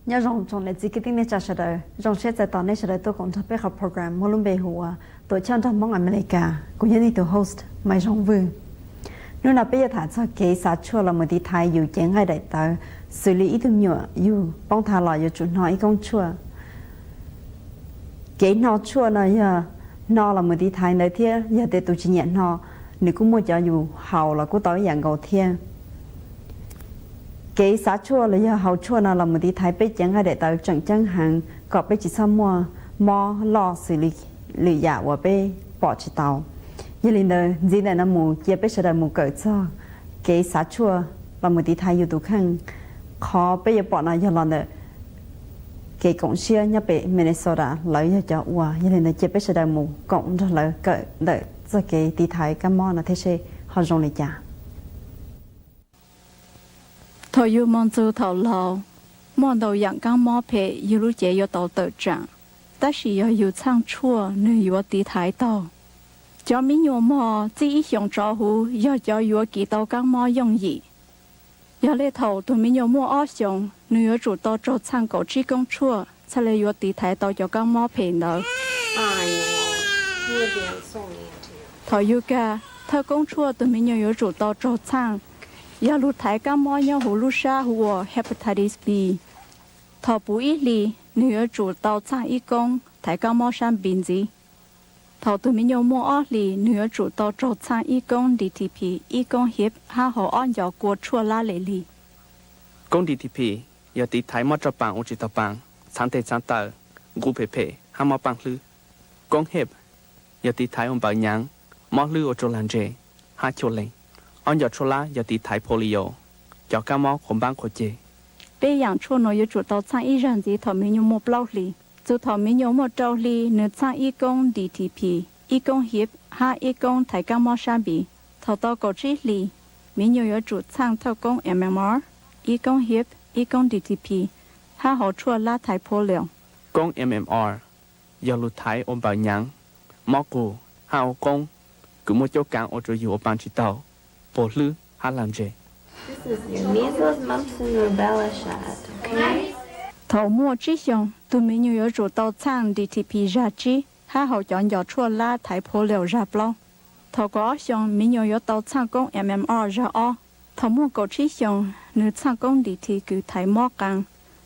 Nyob zoo tsoom niam txiv kwv tij neej tsa sawv daws, zoo siab txais tos nej sawv daws tuaj koom nrog peb qhov program muaj lub npe hu ua Tuam Choj Nrog Hmoob Amelikas, kuv yog nej tus host Maiv Zoo Vwj. Hnub no peb yuav tham txog kev xav tshuaj los mus tiv thaiv yus cev nqaij daim tawv, xws li ib tug me nyuam yus poob thav los yuav tsum hno ib koob tshuaj. Kev hno tshuaj no yog hno los mus tiv thaiv ntawd thiab, yog tias tus tsis nyiam hno, nws kuj muaj cov yus haus los kuj tau ib yam nkaus thiab. Kev xav tshuaj los yog haus tshuaj no los mus tiv thaiv peb cev nqaij daim tawv tseem ceeb heev kom peb tsis txhob muaj mob loj xws li lwm yam uas peb pom tsis tau. Yog li ntawd, ntxiv ntawm no mus cia peb sawv daws mus kawm txog kev xav tshuaj los mus tiv thaiv yus tus kheej. Qhov peb yuav pom no yog los ntawm kev koom siab nyob pem Minnesota, lawv yog cov ua. Yog li ntawd, cia peb sawv daws mus koom nrog lawv kawm ntawm txoj kev tiv thaiv kab mob no thiab seb ho zoo li cas. Thaum yus mus ntxug thaum laus, muaj ntau yam kab mob phem yus lub cev yuav tau tawm tsam, tab sis yog yus txhaaj tshuaj nws yuav tiv thaiv tau. Cov me nyuam mog txij ib xyoos tso huv yog cov yuav kis tau kab mob yooj yim. Yog le thaum tus me nyuam muaj ob xyoos, nws yuav tsum tau raug txhaaj kaum tsib koob tshuaj txhaj le yuav tiv thaiv tau cov kab mob phem ntawd. Thaum yus kag, thawj koob tshuaj tus me nyuam yuav tsum tau raug txhaaj yog lug thaiv kab mob nyob huv lub sab hu ua hepatitis B. Thaum puv ib hlis, nws yuav tsum tau txhaaj ib koob thaiv kab mob sab B ntxiv. Thaum tus me nyuam muaj ob hlis, nws yuav tsum tau raug txhaaj ib koob D T P, ib koob hip hab haus ob nco kua tshuaj lab les lig. Koob D T P yog tiv thaiv mob roj paas ua tsis taug paas, txhaav tes txhaav taw, nqus phem phem hab mob paaj hlwb. Koob hip yog tiv thaiv ua npaws nyaav, mob hlwb ua tsuag lag ntseg, hab chua leeg. Ob nco tshuaj lab yog tiv thaiv polio, cov kab mob qhuav npaab qhuav ceg. Peb yaam tshuaj nuav yuav tsum tau txhaaj ib zag ntxiv thaum me nyuam muaj plaub hlis. Txug thaum me nyuam muaj rau hli, nws txhaaj ib koob D T P, ib koob hip hab ib koob thaiv kab mob sab B. Thaum tau kaum tsib hlis, me nyuam yuav tsum txhaaj thawj koob M M R, ib koob hip, ib koob D T P, hab haus tshuaj lab thaiv polio. Koob M M R yog lug thaiv ua npaws nyaav, mob qug, hab ua qoob kws muaj cuab kaav ua rua yug ua paa tsis taug, puas hlwb hab lag ntseg. Thaum muaj tsib xyoos, tug me nyuam yuav tsum tau txhaaj D T P zag tsib, hab haus cov nco tshuaj lab thaiv polio zag plaub. Thaum kaum ob xyoos, me nyuam yuav tau txhaaj koob M M R zag ob. Thaum muaj kaum tsib xyoos, nws txhaaj koob D T kws thaiv mob qaa,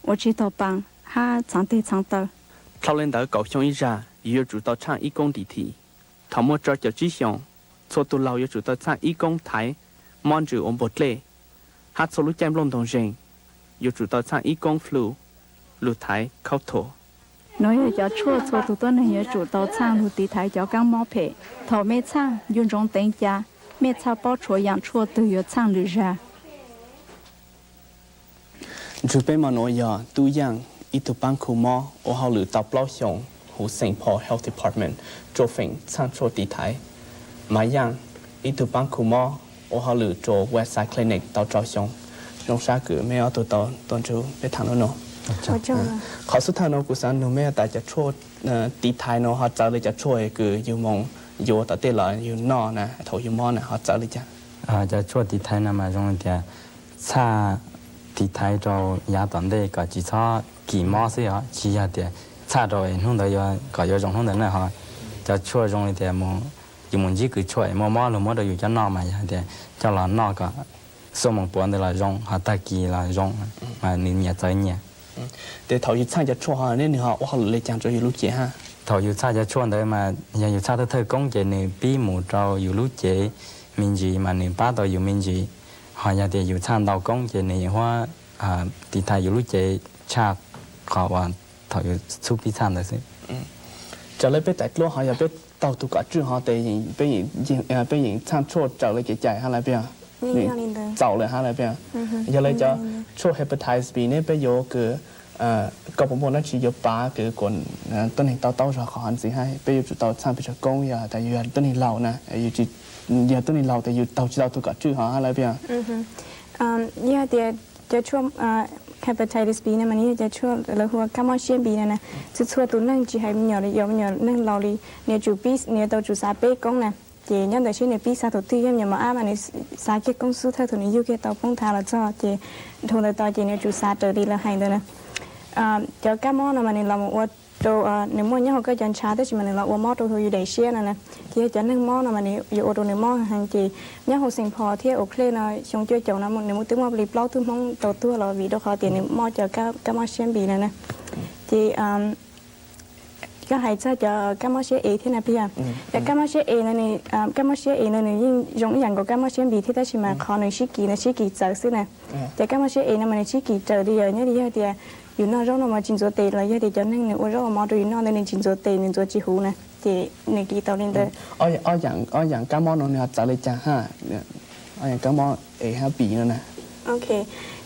ua tsis taug paa, hab txhaav teg txhaav taw. Dlhau le ntawd kaum xyoo ib zag, yug yuav tsum tau txhaaj ib koob D T. Thaum muaj rau caum tsib xyoos, txhua tug laug yuav tsum tau txhaaj ib koob thaiv mob ntsws ua npuag dlej, hab txhua lub caij nplooj ntoog zeeg yuav tsum tau txhaaj ib koob flu lug thaiv khaub thuas. Nuav yog cov tshuaj txhua tug tuab neeg yuav tsum tau txhaaj lug tiv thaiv cov kaab mob phem. Thaum mej txhaaj, ncu ntsoov teev ca, mej txhaj paub tshuav yaam tshuaj twg yuav txhaaj lwm zag. Ntsug peb mog, nuav yog Tub Yaaj, ib tug paab khu mob ua hauj lwm tau plaub xyoos huv Saint Paul Health Department, rua feem txhaaj tshuaj tiv thaiv. Mav Yaaj, ib tug paab khu mob ua hauj lwm rua Westside Clinic tau rau xyoo. Zoo sab kws mej ob tug tau tuaj nrug peb thaam lub nuav. Qhov xub thawj nuav kuv xaav nug mej tas cov tshuaj tiv thaiv nuav ho txawv le cov tshuaj kws yug moog yuav tom tej los yug noj na thaum yug mob na ho txawv le caag? Cov tshuaj tiv thaiv no mas zoo li tias txhaj tiv thaiv rau yaav tom ntej kom tsis txhob kis mob xwb os, tsis yog tias txhaj rau hnub ntawd kom yuav zoo hnub ntawd na ho. Cov tshuaj zoo li tias yus mus ntsib kws tshuaj es muaj mob luag muab rau yus coj noj mas yog tias coj los noj kom xuab moos puav ntawd los zoo, ho tag kis los zoo, mas nws nyias txawv nyias. Tes thaum yus txhaj cov tshuaj ho ne nws ho ua hauj lwm le caag rau yus lub cev hab? Thaum yus txhaj cov tshuaj ntawd mas yog yus txhaj thawj thawj koob ces nws pib mus rau yus lub cev me ntsis mas nws pab tau yus me ntsis. Ho yog tias yus txhaj ntau koob ces nws huab tiv thaiv yus lub cev tshaj qhov uas thaum yus txhub pib txhaj ntawd xwb. Raws le peb taim dluab ho yog peb taug tug kom tswj ho tes peb yeem txhaj tshuaj raws le kev cai hab lawm peb, txaus lawm hab lawm peb. Yog le cov tshuaj hepatitis B ne peb yuav kws koj puas muaj dlaab tsi yuav pav kws kuas tuab neeg tau taub zog qhov hov ntxiv hab peb yuav tsum tau txhaj pes tsawg koob yog tas yus yog tuab neeg laug na, yog tuab neeg laug tes yus taug tsis tau tug kom tswj ho hab lawm peb. Yog tias cov tshuaj hepatitis B na mas nws yog cov tshuaj lawv hu ua kab mob siab B na na. Txhua txhua tus neeg tsis hais me nyuam, yog me nyuam neeg laus li, nws yuav tsum pib, nws yuav tau tsum xav peb koob na. Ces nyob ntawm seb nws pib xav thaum twg, yog me nyuam mos ab mas nws xav kiag koob xub thawj thaum nws yug kiag tau poob thav los txog ces dhau ntawd tod ces nws yuav tsum xav raws li lawv hais ntawd na. cov kab mob no mas nws los mus ua rau, nws muaj nyob hauv koj cov ntshav tab sis mas nws los ua mob rau hauv yus daim siab no na. Ces yog cov neeg mob no mas nws yuav ua rau nws mob heev ces nyob hauv Saint Paul thiab Oakland no xyoo cuaj caum no nws twb muaj li plaub tug Hmoob tau tuag los vim rau qhov tias nws mob cov kab mob siab npis no na. Ces koj hais txog cov kab mob siab es thiab na peb yog, cov kab mob siab es no, kab mob siab es no nws yeej zoo ib yam nkaus kab mob siab npis thiab tab sis mas qhov nws sib kis no sib kis txawv xwb na. Cov kab mob siab es no mas nws sib kis raws li yog nyob li yog tias yus noj zaub noj mov tsis ntxuav tes los yog tias cov neeg nws ua zaub ua mov rau yus noj ntawd nws tsis ntxuav tes nws ntxuav tsis huv na ces nws kis tau li ntawd. Ob yam kab mob no nws ho txawv li cas ha? Ob yam kab mob es hab npis no na. Ok,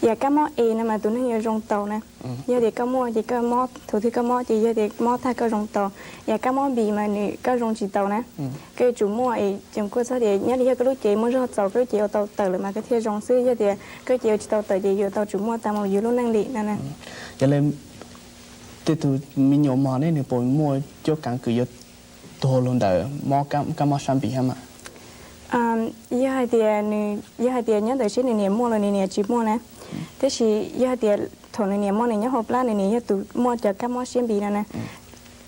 yam kab mob es no mas tus neeg yuav zoo taus na. Yog tias koj muaj ces koj mob, thaum twg koj mob ces yog tias mob tag koj zoo taus. Yam kab mob npis mas nws koj zoo tsis taus na. Koj yuav tsum muaj es ceem kuaj txog tias nyob li yog koj lub cev muaj zog txaus koj lub cev ua tau tawm lawm mas koj thiaj zoo xwb. Yog tias koj lub cev ua tsis tau tawm ces yuav tau tsum muaj tas mus yus lub neej li no na. Yog li tej tug me nyuam mog ne nws puas muaj cuab kaav kws yuav tuag lug ntawm mob kab mob sab npis hab mas? Yog hais tias nws, yog hais tias nyob ntawm siab nws niam muaj los nws niam tsis muaj na. Tab sis yog hais tias thaum nws niam muaj nws nyob hauv plab nws niam yog tus muaj cov kab mob siab npis no na,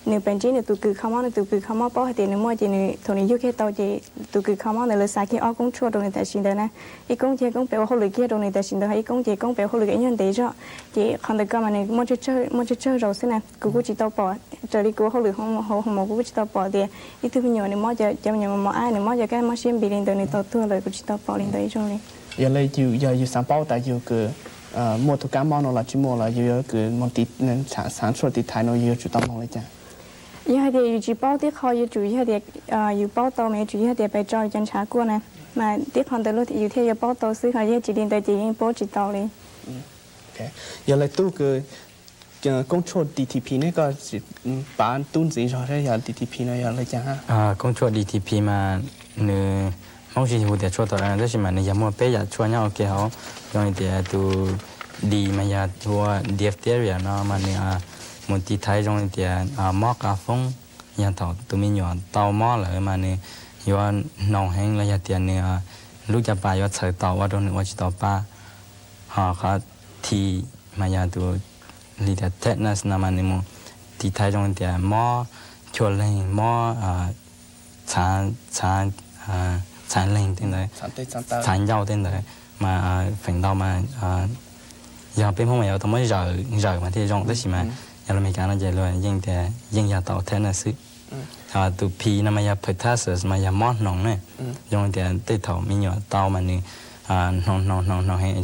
nws pes ntsib nws tus kws kho mob, nws tus kws kho mob paub hais tias nws muaj ces nws thaum nws yug kiag tau ces tus kws kho mob ntawd lawv xa kiag ob koob tshuaj rau nws tam sim ntawd na. Ib koob ces koob pem ua hauj lwm kiag rau nws tam sim ntawd, ho ib koob ces koob pem ua hauj lwm ib nyuag ntev zog. Ces qhov ntawd ko mas nws muaj tsawg tsawg zaus xwb na, kuv kuj tsis tau pom. Raws li kuv ua hauj lwm hauv hoo mos kuv kuj tsis tau pom tias ib tug me nyuam nws mob, cov me nyuam mos ab nws mob cov kab mob siab npis li ntawd nws tau tuag lawm, kuv tsis tau pom li ntawd ib zaug li. Yog li yus, yog yus xav paub tas yus kws muaj tus kab mob no los tsis muaj los yus yuav kws moog xaav tshuaj tiv thaiv no yus yuav tsum tau moog li cas? Yog hais tias yus tsis paub tib qho yuav tsum yog tias yus paub tau mas yuav tsum yog tias pes tsau cov ntshav kuaj na, mas tib qho ntawd yus thiaj yuav paub tau xwb, ho yog tsis li ntawd ces yeej paub tsis tau li. Yog li tub kws koob tshuaj D T P ne koj pav tub ntxiv zog seb yog D T P no yog li cas? Koob tshuaj D T P mas nws, Hmoob hu tias tshuaj tom tab sis mas nws yog muaj peb yam tshuaj nyob ua ke hauv. Zoo li tias tus D mas yog ua diphtheria no mas nws mus tiv thaiv zoo li tias mob qav foob, yog thaum tus me nyuam tau mob lawm mas nws yuav hnoos heev los yog tias nws lub caj pas yuav txhaws tau ua rau nws ua tsis tau pa. Ho qhov T mas yog tus li tias tetanus no mas nws mus tiv thaiv zoo li tias mob chua leeg, mob txhav leeg tej ntawd, txhav ncauj tej ntawd. Mas feem ntau mas yog peb Hmoob mas yuav tau muab zawm mas thiaj zoo tab sis mas yog lus Amelikas no ces luag yeej tias yeej yog tau tetanus xwb. Tus P no mas yog pertussis mas yog mob hnoos ne. Zoo li tias tej thaum me nyuam tau mas nws hnoos hnoos hnoos hnoos heev,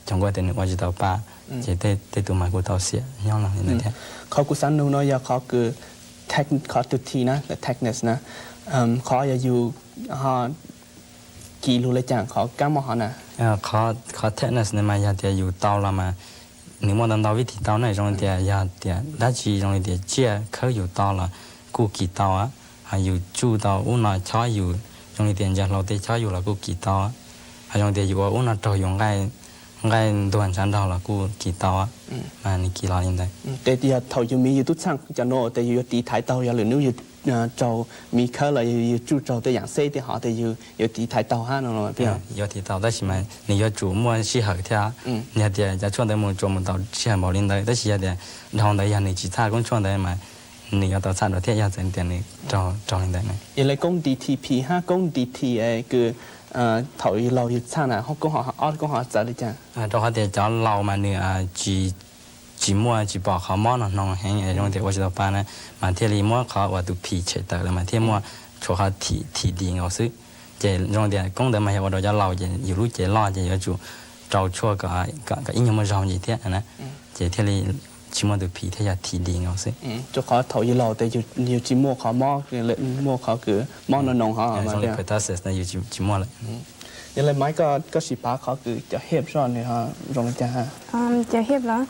cov nkuaj tias nws ua tsis tau pa, ces tej tus mas kuj tau xiam nyob los li ntawd thiab. Qhov kuv xav nug no yog qhov kws, qhov tus T na, tetanus na, qhov yog yus ho kis lug li cas qhov kab mob hov na? Qhov tetanus no mas yog tias yus tau los mas nws muaj ntau ntau vib thim tau na, zoo li tias yog tias dab tsi zoo li tias tsiaj khawb yus tau los kuj kis tau, ho yus tsuj tau ub no chob yus, zoo li tias ntsia hlau tej chob yus los kuj kis tau, ho zoo tias yus ua ub no raug yus nqaij ntuag ntshav nrog los kuj kis tau, mas nws kis los li ntawd. Ces yog thaum yus miv yus tub txhaaj cov nuav tes yus yuav tiv thaiv taug, yog lwm nub yus raug miv khawb los yus tsuj raug tej yaam xeb tej hov tes yus yuav tiv thaiv taug hab no? Yuav tiv tau tab sis mas nws yuav tsum muaj sij hawm thiab. Yog tias cov tshuaj ntawd mus tsuas mus tau sij hawm npaum li ntawd, tab sis yog tias dhau ntawd yog nws tsis txhaj koob tshuaj ntawd mas nws yuav tau txhaj dua thiab, yog txawm tias nws raug li ntawd na. Yog li koob D T P hab koob D T A kws thaum yus laug yus txhaj na, ob koob hov txawv li cas? Rau qhov tias cov laus mas nws tsis muaj, tsis pom qhov mob no hnoos heev es zoo tias ua tsis tau pa na, mas thiaj li muab qhov uas tus P tshem tawm lawm mas thiaj muaj tshuav qhov T D nkaus xwb. Ces zoo tias koob ntawd mas yog ua rau cov laus ces yus lub cev loj ces yuav tsum rau tshuaj kom ib nyuag muaj zog ntsis thiab na, ces thiaj li tsis muaj tus P thiab yog T D nkaus xwb. Rau qhov thaum yus laug tes yus tsis muaj qhov mob, muaj qhov kws mob no hnoos hov, pertussis no yus tsis muaj lawm. Yog li Maiv, koj sim pav qhov kws cov hip zog nws zoo li cas? Cov hip los?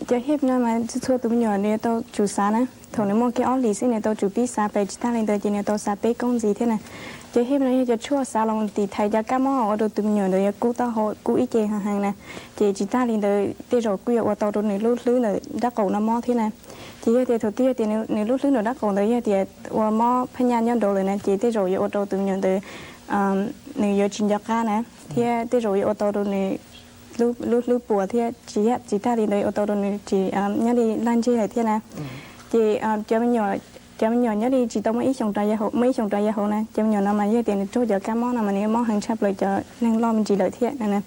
Cov hip no mas txhua txhua tus me nyuam nws yuav tau tsum xav na, thaum nws muaj kiag ob hlis xwb nws tau tsum pib xav, pes tsis tag li ntawd ces nws tau xav peb koob ntxiv thiab na. Cov hip no yog cov tshuaj xav los tiv thaiv cov kab mob ua rau tus me nyuam ntawd yuav kub taub hau kub ib ce heev heev na. Ces tsis tag li ntawd tej zaum kuj yuav ua tau rau nws lub hlwb ntawm nrab qaum no mob thiab na. Ces yog tias thaum twg yog tias nws lub hlwb ntawm nrab qaum ntawd yog tias ua mob phab nyaj nyob nraud lawm na ces tej zaum yuav ua rau tus me nyuam ntawd nws yuav tsis nco qab na, thiab tej zaum yuav ua tau rau nws lub hlwb puas thiab tsis, tsis tag li ntawd ua tau rau nws tsis nyob li laj ntseg lawm thiab na. Ces cov me nyuam nyob li tsis tau muaj ib xyoos rov ya hauv, muaj ib xyoos rov ya hauv na, cov me nyuam no mas yog tias nws raug cov kab mob no mas nws yuav mob heev tshaj plaws cov neeg loj me ntsis lawm thiab na.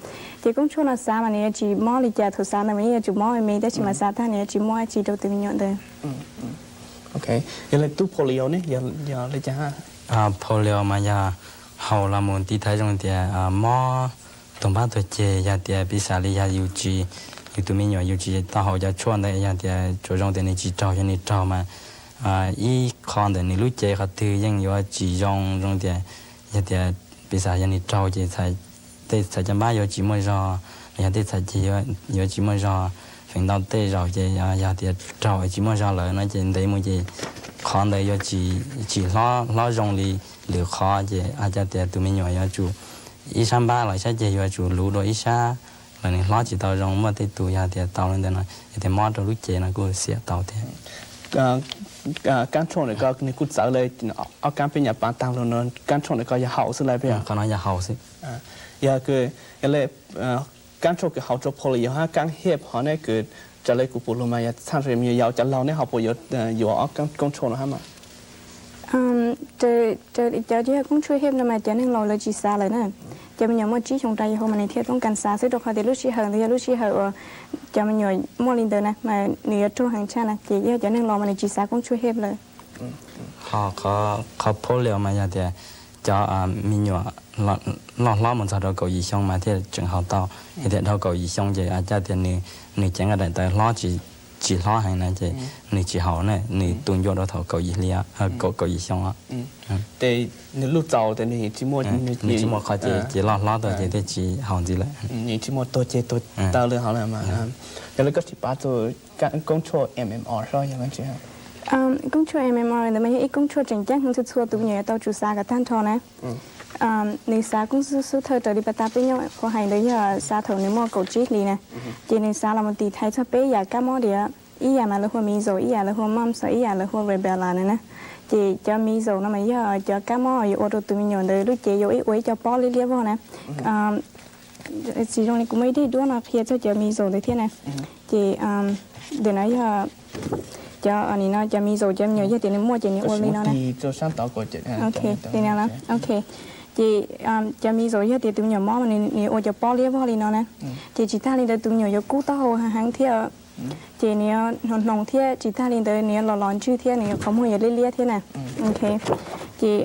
Ces koob tshuaj no xav mas nws yuav tsis mob li cas, thaum xav ntawd mas yeej yuav tsum mob me me tab sis mas xav tag nws yuav tsis muaj dab tsi rau tus me nyuam ntawd. Ok, yog li tub polio ne, yog li cas? Polio mas yog haus los mus tiv thaiv zoo tias mob tuag npab tuag ceg, yog tias piv xam li yog yus tsis, yus tus me nyuam yus tsis tau haus cov tshuaj ntawd yog tias tsuas zoo tias nws tsis raug, yog nws raug mas ib qho ntawm nws lub cev qhov twg yeej yuav tsis zoo, zoo tias yog tias piv xam yog nws raug ces tej txhais caj npab yuav tsis muaj zog, los yog tej txhais ceg yuav tsis muaj zog, feem ntau tej zaum ces yog tias raug tsis muaj zog lawm no ces ntev mus ces qhov ntawd yuav tsis, tsis hlob zoo li lwm qhov ces hais tias tus me nyuam yuav tsum ib sab npab los ib sab ceg yuav tsum luv dua ib sab los nws hlob tsis tau zoo. Muaj tej tus yog tias tau li ntawd no yog tias mob rau lub cev no kuj xiam tau thiab. Kab tshuaj ntawm koj nws kuj txawv li ob kab peb nyuam pas taag lug no, kab tshuaj ntawm koj yog haus xwb lawm? Qhov no yog haus xwb. Yog, yog li kab tshuaj kws haus rau polio hab kab hep hov ne kws raws li kuv pum lug mas yog txhaj rau me nyuam yaus, cov laug ne ho puas yuav yuav ob koob tshuaj no hab mas? Cov yog koob tshuaj hep no mas cov neeg laus lawv tsis xav lawm na. Cov me nyuam muaj tsib xyoos rau yav hauv mas nws thiaj toob kas xav xwb, rau qhov tias lub sij hawm ntawd yog lub sij hawm uas cov me nyuam muaj li ntawd na mas nws yuav raug heev tshaj na, ces yog cov neeg laus mas nws tsis xav koob tshuaj hep lawm. Qhov polio mas yog tias cov me nyuam loj hlob mus txog rau kaum yim xyoo mas thiaj tseem haus tau. Yog tias dhau kaum yim xyoo ces coj tias nws ceev nqaij daim tawv hlob, tsis hlob heev na ces nws tsis haus na, nws tu ncua rau thaum kaum yim hli, kaum yim xyoo os. Ces nws lub txaus ces nws tsis muaj qhov ces, ces loj hlob tuaj ces thiaj tsis haus ntxiv lawm. Yog li koj tsis pav txug koob tshuaj M M R seb yog dab tsi? Koob tshuaj M M R ntawd mas yog ib koob tshuaj tseem ceeb heev, txhua txhua tus me nyuam yuav tau tsum xav kom tag nrho na. Nws xav koob xub xub thawj raws li pas tas peb nyob qhuav hais ntawd yog xav thaum nws muaj kaum tsib hlis na, ces nws xav los mus tiv thaiv txog peb yam kab mob diam, ib yam mas lawv hu ua measles, ib yam lawv hu ua mumps, ib yam lawv hu ua rubella na na. Ces cov measles no mas yog cov kab mob yuav ua rau tus me nyuam ntawd lub cev yuav ua ib co pob liab liab vog na. Tsis zoo li kuv muaj ib daim duab no qhia txog cov measles ntawd thiab na. Ces ntawm no yog cov, nim no cov measles cov me nyuam yog tias nws muaj ces nws ua li no na. Li no na, ok. Ces cov measles yog tias tus me nyuam mob mas nws ua cov pob liab vog li no na. Ces tsis tag li ntawd tus me nyuam yuav kub taub hau heev heev thiab, ces nws yuav hnoos hnoos thiab, tsis tag li ntawd nws yuav los los ntswg thiab, nws yuav qhov muag yuav liab liab thiab na. Ok, ces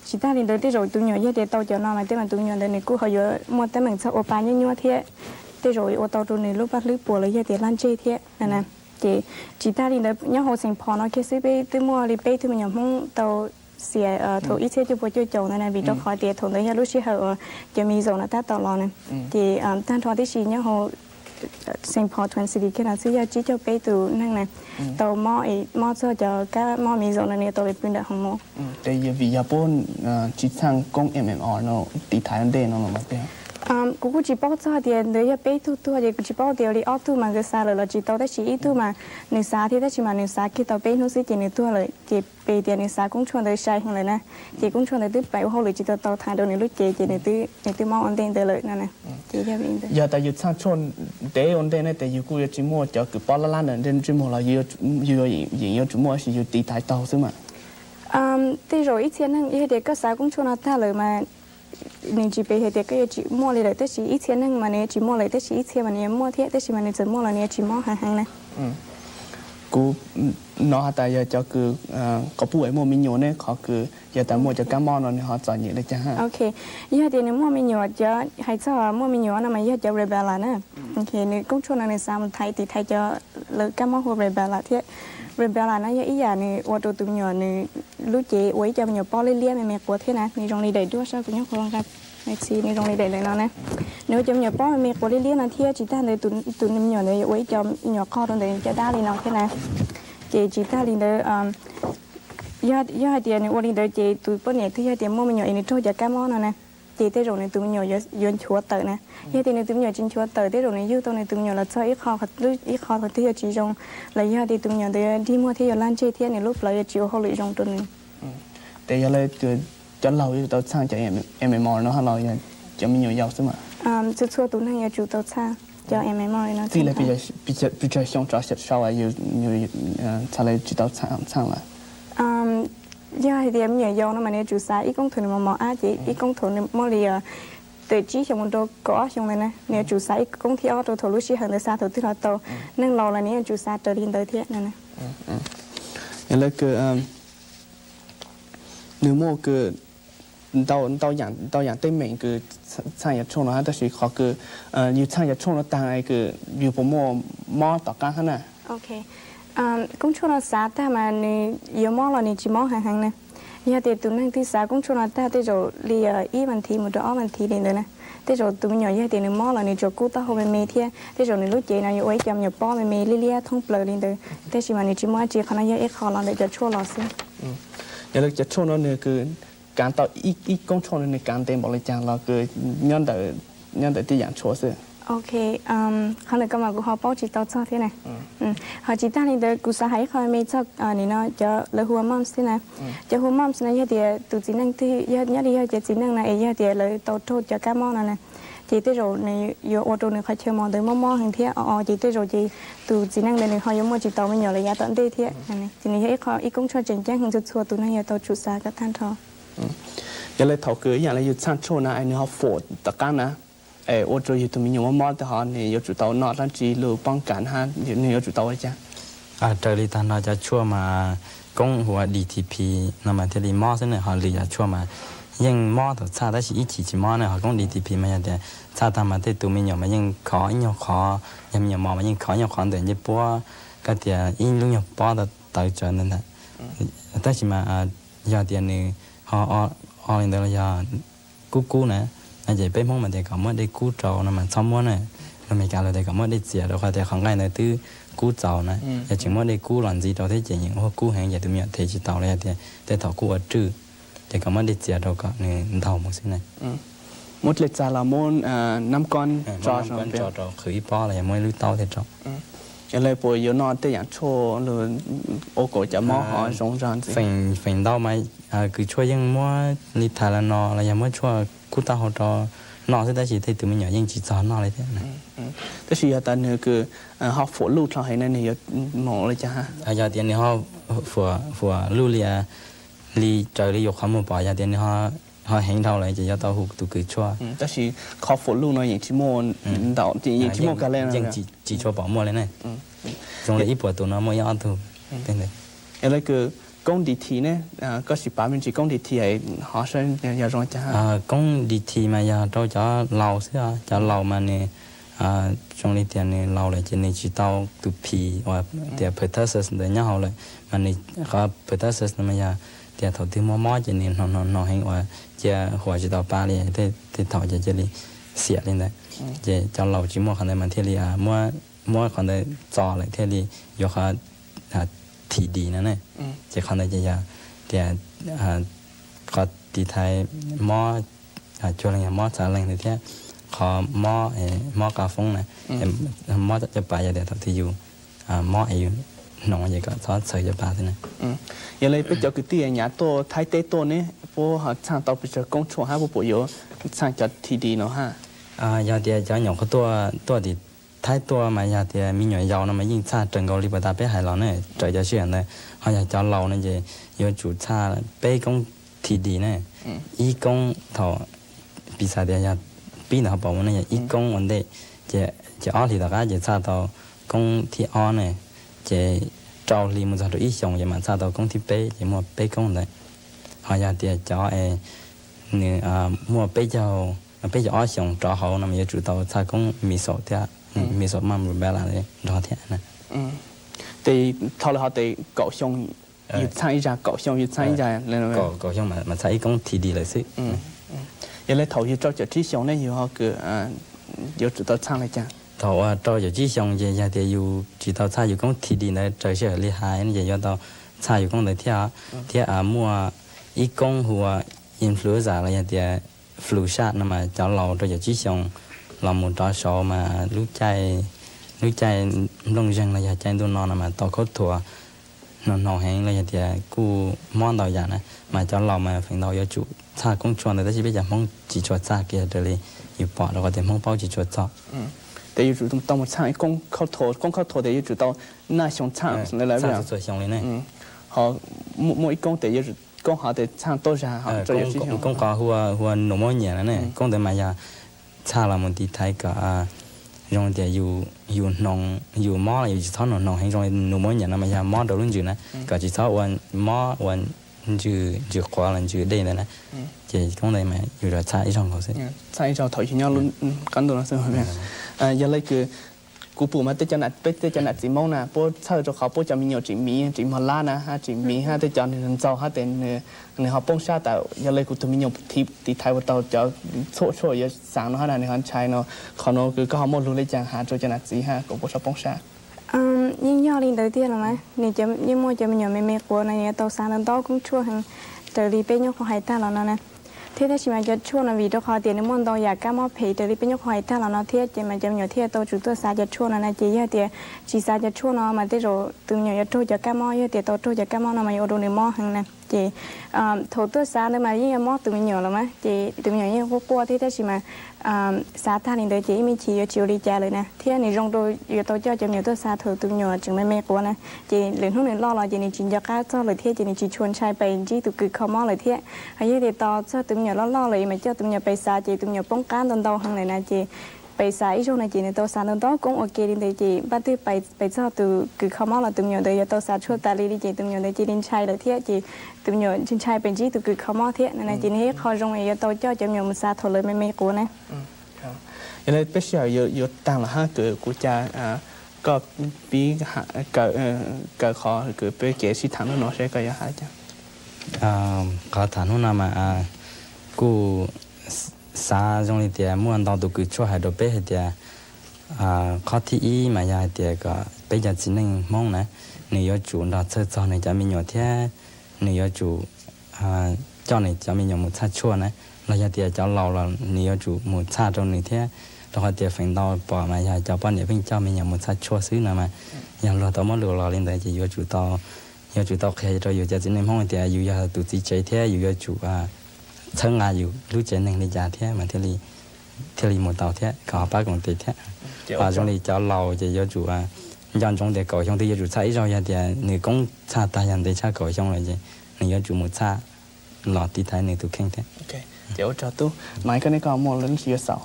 tsis tag li ntawd tej zaum tus me nyuam yog tias tau cov no mas tej mas tus me nyuam ntawd nws kuj ho yuav muaj teeb meem txog ua pa nyuaj nyuaj thiab, tej zaum yuav ua tau rau nws lub paj hlwb puas los yog tias laj ntseg thiab na. Ces tsis tag li ntawd nyob hauv Saint Paul no kiag xwb peb twb muaj li peb tug me nyuam Hmoob tau xiam thaum ib txhiab cuaj puas cuaj caum ntawd na, vim rau qhov tias thaum ntawd yog lub sij hawm uas cov measles no tab tom los na. Ces tag nrho tib si nyob hauv Saint Paul Twin City kiag no xwb yog tsib caug peb tus neeg na tau mob, mob txog cov kab mob measles no nws tau li pw ntawm hoo mos. Ces yog vim yog puab tsis txhaj koob M M R no tiv thaiv ua ntej no los mas? Kuv kuj tsis paub txog tias ntawd yog peb tug tuag ces kuv tsis paub tias ua li ob tug mas nkawd xav lawm los tsis tau, tab sis ib tug mas nws xav thiab tab sis mas nws xav kiag tau peb hnub xwb ces nws tuag lawm, ces peb tias nws xav koob tshuaj ntawd sai heev lawm na. Ces koob tshuaj ntawd twb pib ua hauj lwm tsis tau tau thaiv rau nws lub cev ces nws twb mob ua ntej ntawd lawm no. Yog tas yus txhaj tshuaj ntev ua ntej ne ces yus kuj yuav tsis muaj cov kws pob lab lab ntawd ntsej muag los yus yeej yuav tsum muaj tab sis yus tiv thaiv tau xwb mas. Tej zaum ib txhia neeg yog tias koj xav koob tshuaj no tag lawm mas nws tsis peb hais tias koj yuav tsis muaj li lawm, tab sis ib txhia neeg mas nws yuav tsis muaj lawm, tab sis ib txhia mas nws yuav muaj thiab, tab sis mas nws txawm muaj los nws yuav tsis mob heev heev na. Kuv hnov has tas yog cov kws quas puj es muaj me nyuam ne qhov kws yog tas muaj cov kab mob no nws ho txom nyem li cas? Ok, yog tias nws muaj me nyuam, cov hais txog muaj me nyuam no mas yog cov rubella na. Nws koob tshuaj no nws xav mus thaiv tiv thaiv cov lawv kab mob hu ua rubella thiab. Rubella no yog ib yam nws ua rau tus me nyuam nws lub cev ua ib co me nyuam pob liab liab me me quas thiab na, nws zoo li daim duab sab kuv nyob qhov nqa, nws zoo li daim ntawm no na. Nws ua cov me nyuam pob me me quas liab liab no thiab tsis tag ntawd tus me nyuam ntawd yuav ua ib co me nyuam qog rau ntawm caj dab li no thiab na. Ces tsis tag li ntawd, yog hais tias nws ua li ntawd ces tus poj niam twg yog tias muaj me nyuam es nws raug cov kab mob no na, ces tej zaum nws tus me nyuam yuav nchuav tawm na. Yog tias nws tus me nyuam tsis nchuav tawm tej zaum nws yug tau nws tus me nyuam los txog ib qho qhov twg yuav tsis zoo, los yog tias tus me nyuam ntawd dig muag thiab yuav laj ntseg thiab nws lub plawv yuav tsis ua hauj lwm zoo rau nws. Ces yog li cov laug yuav tau txhaj cov M M R no los yog cov me nyuam yaus xwb mas? Txhua txhua tus neeg yuav tsum tau txhaj cov MMR no. Txij li pes tsawg xyoo rov sau yus txhaj li tsis tau txhaj lawm? Yog hais tias me nyuam yaus no mas nws yuav tsum xav ib koob thaum nws mos mos ab ces ib koob thaum nws muaj li tawm tsib xyoo mus rau kaum ob xyoo ntawd na, nws yuav tsum xav ib koob thib ob rau thaum lub sij hawm ntawd xav thaum twg los tau. Neeg laus los nws yuav tsum xav raws li ntawd thiab no. Yog li kws nws muaj kws ntau yaam tej meem kws txhaj yav tshuaj no hab, tab sis qhov kws yus txhaj yav tshuaj no taag kws yus puas muaj mob tom qaab hab na? Koob tshuaj no xav tag mas nws yuav mob los nws tsis mob heev heev na. Yog tias tus neeg twg xav koob tshuaj no tag tej zaum li ib vas thiv mus rau ob vas thiv li ntawd na, tej zaum tus me nyuam yog tias nws mob los nws tsuas kub taub hau me me thiab tej zaum nws lub cev no yuav ua ib co me nyuam pob me me liab liab thoob plaws li ntawd, tab sis mas nws tsis muaj dab tsi, qhov no yog ib qho los ntawm cov tshuaj los xwb. Yog li cov tshuaj no nws kaav tau ib koob tshuaj no nws kaav ntev npaum li cas los kws nyob ntawm tej yaam tshuaj xwb? Ok, qhov ntawd koj mas kuv ho paub tsis tau txog thiab na. Ho tsis tag li ntawd kuv xav hais ib qho me txog nim no cov lawv hu ua mumps xwb na. Cov hu ua mumps no yog tias tus txiv neej twg nyob li yog cov txiv neej no es yog tias lawv tau raug cov kab mob no na, ces tej zaum nws yuav ua rau nws qhov chaw mos ntawd mob mob heev thiab o o ces tej zaum ces tus txiv neej ntawd nws ho yuav muaj tsis tau me nyuam lawm yav tom ntej thiab. Ces nws yog ib qho ib koob tshuaj tseem ceeb heev txhua txhua tus neeg yuav tau tsum xav kom tag nrho. Yog li thaum kws ib yaam li yus txhaj tshuaj na es nws ho fuam tom qab na, es ua rau yus tus me nyuam mob mob tag ho nws yuav tsum tau noj dlaab tsi lug poob kam hab nws yuav tsum tau ua li cas? Raws li tag nrho cov tshuaj mas koob hu ua DTP no mas thiaj li mob xwb na, ho lwm yam tshuaj mas yeej mob thaum txhaj tab sis ib chim tsis mob na. Ho koob DTP mas yog tias txhaj tag mas tej tus me nyuam mas yeej khov ib nyuag qhov, yog me nyuam mos mas yeej khov ib nyuag qhov ntawm ncej puab, koj tias ib lub nyuag pob tawv tsawv ntawd ntag. Tab sis mas yog tias nws ho o li ntawd los yog kub kub na, no ces peb Hmoob mas tias kom muab dej kub rau no mas txhob muab na. Lus Amelikas lawv tias kom muab dej txias rau qhov tias qhov nqaij ntawd twb kub txaus na, yog tseem muab dej kub los ntxiv rau thiab ces yeej ua kub heev ces tus me nyuam thev tsis tau los yog tias tej thaum kuj ua rwj, ces kom muab dej txias rau kom nws ntaug mus xwb na. Muab dlej txag los muab nab koob tso rau qhwv ib pob los yog muab ib lub taub thiaj rau. Yog li puas yuav noj tej yaam tshuaj lug ua kom cov mob ho zoo zog ntxiv? Feem ntau mas kws tshuaj yeej muab li Tylenol los yog muab tshuaj kub taub hau rau noj xwb tab sis tej tus me nyuam yeej tsis txog noj li thiab. Tab sis yog tas nwg kws ho fuam luj dlhau heev na nwg yuav moog ua li cas? Yog tias nwg ho fuam luj li, li raws li yus qhov muag pom yog tias nwg ho heev dhau lawm ces yuav tau hu tus kws tshuaj. Tab sis qhov fuam luj no yeej tsis muaj ntau, yeej tsis muaj kag le, yeej tsis tshua pom muaj li ne. Zoo li ib puas tus no muaj ib ob tug. Yog li kws koob DT ne, koj sim pav me ntsis koob DT ho saib yog zoo li cas? Koob DT mas yog rau cov laus xwb os, cov laus mas nws zoo li tias nws laus lawm ces nws tsis tau tus phim uas tias pertussis ntawd nyob hauv lawm, mas nws qhov pertussis no mas yog tias thaum twg mob mob ces nws hnoos hnoos hnoos heev uas cia huam tsis tau pa li, tej thaum ces cia li xiam li ntawd. Ces cov laus tsis muaj qhov ntawd mas thiaj li muab qhov ntawd txo lawm thiaj li yuav qhov TD no ne. Ces qhov ntawd ces yog tias qhov tiv thaiv mob cuag leej yog mob txhaj leeg ntawd thiab qhov mob, mob qab foob na, mob cov pa yog tias thaum twg yus mob es yus hnoos ces kom txhob txhawv cov pa xwb na. Yog li peb cov kwv tij nyav tuaj Thaib teb tuaj ne, puab ho txhaj tau pes tsawg koob tshuaj hab puab puas yuav txhaj cov TD no hab? Yog tias cov nyuam qhuav tuaj, tuaj tim Thaib tuaj mas yog tias me nyuam yaus no mas yeej txhaj raws nkaus li puas tas peb hais los ne, raws cov sij hawm ntawd. Ho yog cov laus no ces yuav tsum txhaj peb koob TD ne, ib koob thaum piv xam tias yog pib ntawm hauv paus mus ne yog ib koob ua ntej, ces ob hlis tom qab ces txhaj tau koob thib ob ne, ces rau hli mus txog rau ib xyoos ces mam txhaj tau koob thib peb ces muaj peb koob ntawd. Ho yog tias cov es nws muaj peb caug, peb caug ob xyoos rov hauv no mas yuav tsum tau txhaj koob measles thiab, measles mumps rubella nrog thiab na. Tes thaum lawv ho tes kaum xyoo, yus txhaj ib zag, kaum xyoo yus txhaj ib zag, kaum xyoo mas txhaj ib koob TD lawm xwb. Yog li thaum yus rau caum tsib xyoos ne yus ho kws yuav tsum tau txhaj li cas? Thaum uas rau caum tsib xyoos ces yog tias yus tsis tau txhaj yus koob TD ntawd raws sij hawm li hais ces yuav tau txhaj yus koob ntawd thiab, thiab muaj ib koob hu ua influenza los yog tias flu shot no mas cov laus rau caum tsib xyoos los mus rov saud mas lub caij, lub caij nplooj zeeg los yog caij ntuj no no mas tau khaub thuas hnoos hnoos heev los yog tias kuj mob ntau yam na, mas cov laus mas feem ntau yuav tsum txhaj koob tshuaj ntawd, tab sis peb cov Hmoob tsis tshua txhaj kiag raws li yus pom, rau qhov tias Hmoob paub tsis tshua txog. Tes yuav tsum tau mus txhaj ib koob khaub thuas, koob khaub thuas tes yuav tsum tau naj xyoo txhaj txhua xyoo li ne. Ho muaj ib koob tes koob hov tes txhaj tuab zag, koob qhov hu ua nus muab nyiam no ne, koob ntawd mas yog txhaj los mus tiv thaiv kom zoo tias yus hnoos yus mob los yus tsis txhob hnoos hnoos heev, zoo li nus muab nyiam no mas yog mob rau lub ntsws na, kom tsis txhob ua mob ua ntsws, ntsws quav los ntsws dej ntawd na. Ces koob ntawd mas yus txhaj ib zaug nkaus xwb. Txhaj ib zaug thaum yus nyob qab ntuj no xwb. Yog li kws kuv pum mas tej cov nam, peb tej cov nam txiv Hmoob na puab txhawj rau qhov puab cov me nyuam tseem miv, tseem mog lab na, hab tseem miv hab tej cov nws ntxaug hab tes nws ho poob sab tas. Yog li kuv tug me nyuam tiv thaiv ua tau cov txhuam tshuaj yuav xaav no hab na, nws ho ntshai no, qhov nuav kws koj ho muaj lug le caag has rua cov nam txiv hab kuas puab txhob poob sab? Yeej yog li ntawd tiag los mas, nws yeej muaj cov me nyuam me me quav no yuav tau xaav ntau ntau koob tshuaj heev raws li peb nyuam qhuav hais tag los no na. Thiab tab sis mas cov tshuaj no vim rau qhov tias nws muaj ntau yam kab mob phem raws li peb nyuam qhuav hais tag los no thiab ces mas cov me nyuam thiaj tau tsum tuaj xav cov tshuaj no na. Ces yog tias tsis xav cov tshuaj no mas tej zaum tus me nyuam yuav raug cov kab mob, yog tias tau raug cov kab mob no mas yuav ua rau nws mob heev na. Ces thaum tuaj xav ntawd mas yeej yuav mob tus me nyuam los mas, ces tus me nyuam yeej quaj quaj thiab, tab sis mas xav tag li ntawd ces ib me chim yuav tsis ua li cas lawm na. Thiab nws zoo rau yuav tau coj cov me nyuam tuaj xav thaum tus me nyuam tseem me me quav na, ces lwm hnub nws loj los ces nws tsis nco qab txog lawm thiab, ces nws tsis tshua ntshai pes ntsib tus kws kho mob lawm thiab. Ho yog tias tos txog tus me nyuam loj loj lawm es mas coj tus me nyuam pes xav ces tus me nyuam poob qab ntau ntau heev lawm na, ces pes xav ib zaug no ces nws tau xav ntau ntau koob ua ke li ntawd, ces npaj twg pes txog tus kws kho mob los tus me nyuam ntawd yuav tau xav tshuaj tas li li, ces tus me nyuam ntawd cia li ntshai lawm thiab, ces tus me nyuam ntshai pes ntsib tus kws kho mob thiab no na. Ces nws ib qho zoo es yuav tau coj cov me nyuam mus xav thaum lawv me me quav na. Yog li peb sij hawm yuav taag los hab kws kuv ca koj pib kaw qhov kws peb kev sib tham hnub no seb koj yuav hais cas. Qhov tham hnub no mas kuj xav zoo li tias muaj ntau tus kws tshuaj hais rau peb hais tias qhov thib ib mas yog hais tias kom peb cov txiv neej Hmoob na, nws yuav tsum nrog txhawj txog nws cov me nyuam thiab nws yuav tsum coj nws cov me nyuam mus txhaj tshuaj na, los yog tias cov laus los nws yuav tsum mus txhaj rau nws thiab, rau qhov tias feem ntau pom mas yog cov poj niam pheej coj me nyuam mus txhaj tshuaj xwb no mas, yog luag tau muab lus los li ntawd ces yuav tsum tau, yuav tsum tau qhia rau yus cov txiv neej Hmoob tias yus yog tus txiv tsev thiab yus yuav tsum txhawb nqa yus lub tsev neeg li cas thiab mas thiaj li mus tau thiab kom ho pab koom tes thiab. Ho zoo li cov laus ces yuav tsum nco ntsoov tias kaum xyoo twg yuav tsum txhaj ib zaug, yog tias nws koob txhaj tag yog ntev tshaj kaum xyoo lawm ces nws yuav tsum mus txhaj los tiv thaiv nws tus kheej thiab. Ces ua tsaug tub, mas koj ne koj muaj lub sij yuav xaus?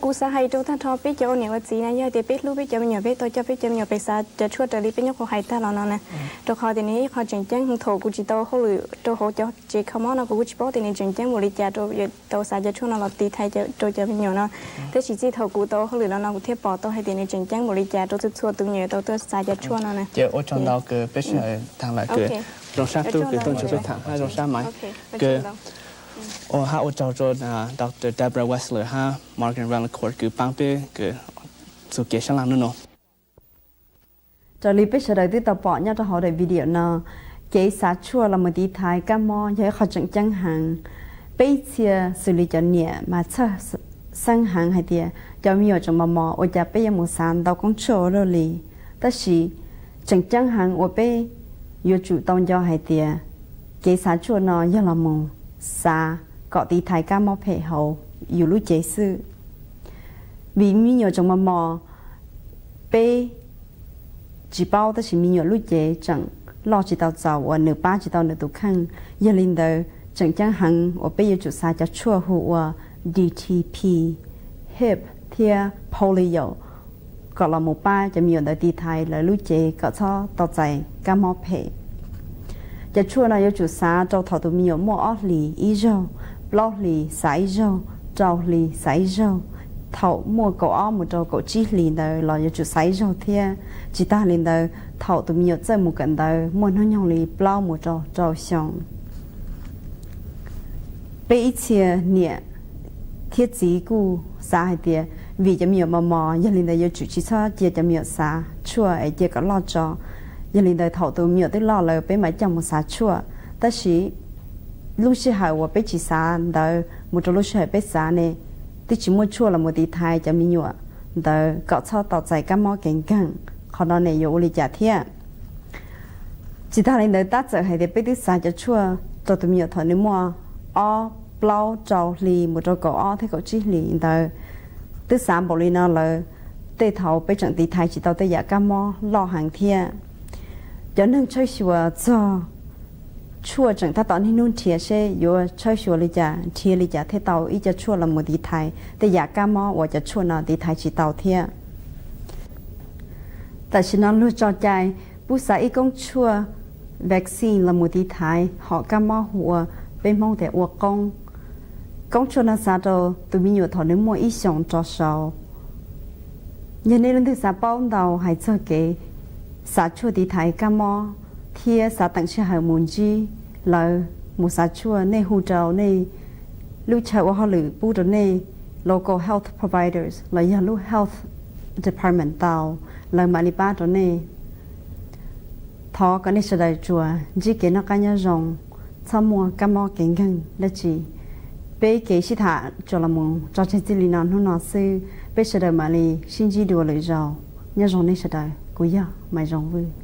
Kuv xav hais rau tag nrho peb cov ua niam ua txiv na, yog tias peb hlub peb cov me nyuam peb tau coj peb cov me nyuam pes xav cov tshuaj raws li peb nyuam qhuav hais tag los no na, rau qhov tias nws ib qho tseem ceeb. Thaum kuv tsis tau hauj lwm rau hauv cov tsev kho mob no kuv kuj tsis paub tias nws tseem ceeb npaum li cas rau yuav tau xav cov tshuaj no los tiv thaiv rau cov me nyuam no. Tab sis txij thaum kuv tau hauj lwm los no kuv thiaj pom tau hais tias nws tseem ceeb npaum li cas rau txhua txhua tus me nyuam yuav tau tuaj xav cov tshuaj no na. Ces ua tsaug ntau kws peb sij hawm taag lawm kws zoo sab tub kws tuaj ntsib peb tham hab zoo sab Maiv kws ua hab ua tsaug rau Doctor Deborah Wessler hab Morgan Vaillancourt kws paab peb kws txug kev sab laj nub nua. Raws li peb sawv daws twb tau pom nyob rau hauv daim video no, kev xav tshuaj los mus tiv thaiv kab mob yog ib qho tseem ceeb heev. Peb ib txhia xws li cov niam mas txhawj xeeb heev hais tias cov me nyuam tseem mos mos ua cas peb yuav mus xav ntau koob tshuaj ua luaj li. Tab sis tseem ceeb heev uas peb yuav tsum tau nco hais tias kev xav tshuaj no yog los mus xav kom tiv thaiv kab mob phem hauv yus lub cev xwb. Vim me nyuam tseem mos mos, peb tsis paub tab sis me nyuam lub cev tseem loj tsis tau txaus uas nws pab tsis tau nws tus kheej. Yog li ntawd tseem ceeb heev uas peb yuav tsum xav cov tshuaj hu ua D T P, hip thiab polio kom los mus pab cov me nyuam ntawd tiv thaiv lawv lub cev kom txhob tau txais kab mob phem. Cov tshuaj no yuav tsum xav rau thaum tus me nyuam muaj ob hlis ib zaug, plaub hlis xav ib zaug, rau hlis xav ib zaug, thaum muaj kaum ob mus rau kaum tsib hlis ntawd los yuav tsum xav ib zaug thiab. Tsis tag li ntawd, thaum tus me nyuam txawj mus kawm ntawv muaj hnub nyoog li plaub mus rau rau xyoo. Peb ib txhia niam thiab txiv kuj xav hais tias vim cov me nyuam mos mos, yog li ntawd yuav tsum tsis txhob cia cov me nyuam xav tshuaj es cia kom loj tso. Yog li ntawd thaum tus me nyuam twb loj lawm peb mam coj mus xav tshuaj. Tab sis lub sij hawm uas peb tsis xav ntawd mus rau lub sij hawm peb xav ne, twb tsis muaj tshuaj los mus tiv thaiv cov me nyuam ntawd kom txhob tau txais kab mob kev nkeeg. Qhov no ne yuav ua li cas thiab? Tsis tas li ntawd, tab txawm hais tias peb twb xav cov tshuaj rau tus me nyuam thaum nws muaj ob, plaub, rau hli mus rau kaum ob thiab kaum tsib hlis ntawd, twb xav npaum li no lawm, tej thaum peb tseem tiv thaiv tsis tau tej yam kab mob loj heev thiab. Cov neeg tshawb xyuas txog tshuaj tseem tab tom niaj hnub nrhiav seb yuav tshawb xyuas li cas, nrhiav li cas thiaj tau ib co tshuaj los mus tiv thaiv tej yam kab mob uas cov tshuaj no tiv thaiv tsis tau thiab. Tam sim no luag tso cai pub xa ib koob tshuaj vaccine los mus tiv thaiv hom kab mob hu ua, peb Hmoob tias ua qoob. Koob tshuaj no xa rau tus me nyuam thaum nws muaj ib xyoos rov saud. Yog nej leej twg xav paub ntau hais txog kev xav tshuaj tiv thaiv kab mob thiab xav teem sij hawm mus ntsib lawv mus xav tshuaj, nej hu rau nej lub chaw ua hauj lwm pub rau nej, local health providers los yog lub health department tau, lawv mam li pab rau nej. Thov kom nej sawv daws tsuas ntsib kev noj qab nyob zoo, txhob muaj kab mob kev nkeeg dab tsi. Peb kev sib tham tsuas los mus tso tseg txij li no hnub no xwb, peb sawv daws mam li sib ntsib dua lwm zaus. Nyob zoo nej sawv daws, kuv yog Maiv Zoo Vwj.